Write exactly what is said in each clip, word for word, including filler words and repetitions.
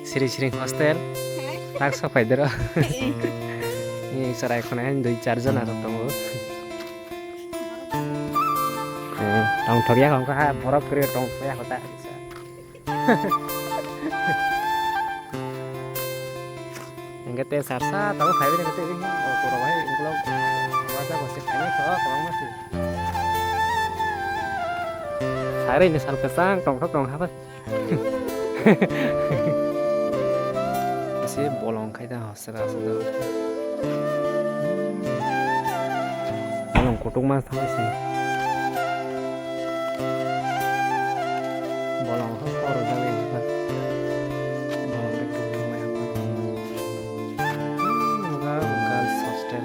Siri siri hostel. Tak sopai dero. Ni sarai khonai dui char jona rok tongo. Tong thok ya kong ha borok kri tong ya kota. Hingke te sarsa tamo phaiwi hingke te ring o puro hai ukolog waja bo se phainai kho kwbangma se. Phaiwi ni sal kwchang tongthok tongha bai. Se bolong khai da hostel aswk. Bolong kutung ma thang se. Bolong khe khoro jagwi wngkha. Bolong khe tubui wngkha. Wngkha girls hostel.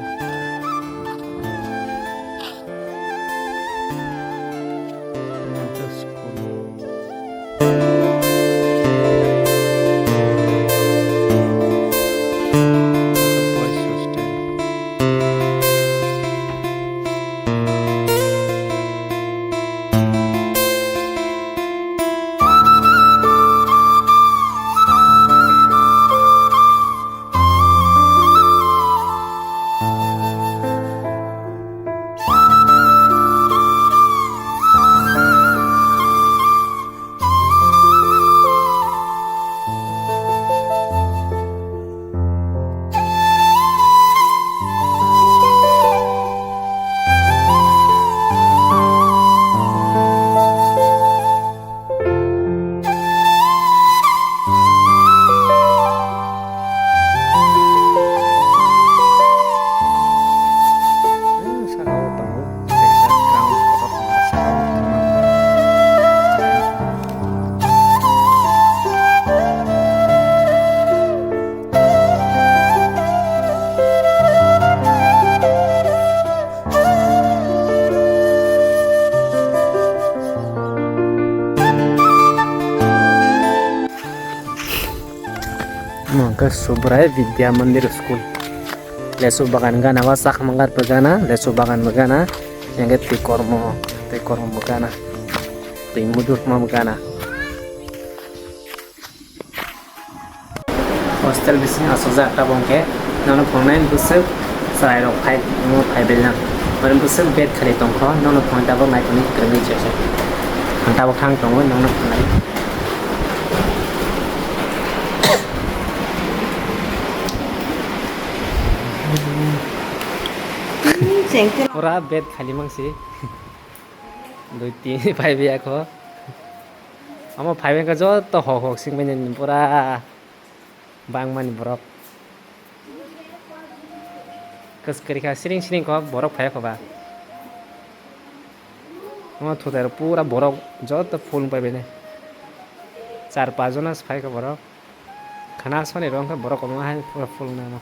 Wngkha school. Boys hostel. Omo hwnkhe Subrai Vidya Mandir School. Lesu bagan gana o, chakma gari bo gana, lesu bagan bo gana, hwnkhe twi kormo, twi kormo bo gana, twi mudur ma bo gana. Hostel bising asokjak tabok hwnkhe nono phunuknai bwswk chwrairok phai, omo phai belnang. Oro bwswk bed khali tongkho, nono phunuknai tabok naikolni kwrwngwi chajak. Ang tabok thang tongo, nono phunuknai. Pura bed khali mangsi. Dui tin phai biya kho. Omo phai wngkha joto hok hok sing manya ni pura bangmani borok. Kwskwrwi kha siring siring kok borok phai kho ba. Omo thutai rok pura borok joto full wng pai bini. Char pas jona se phai kha borok. Khana soni rok wngkha borok omo hai pura full wngnai omo.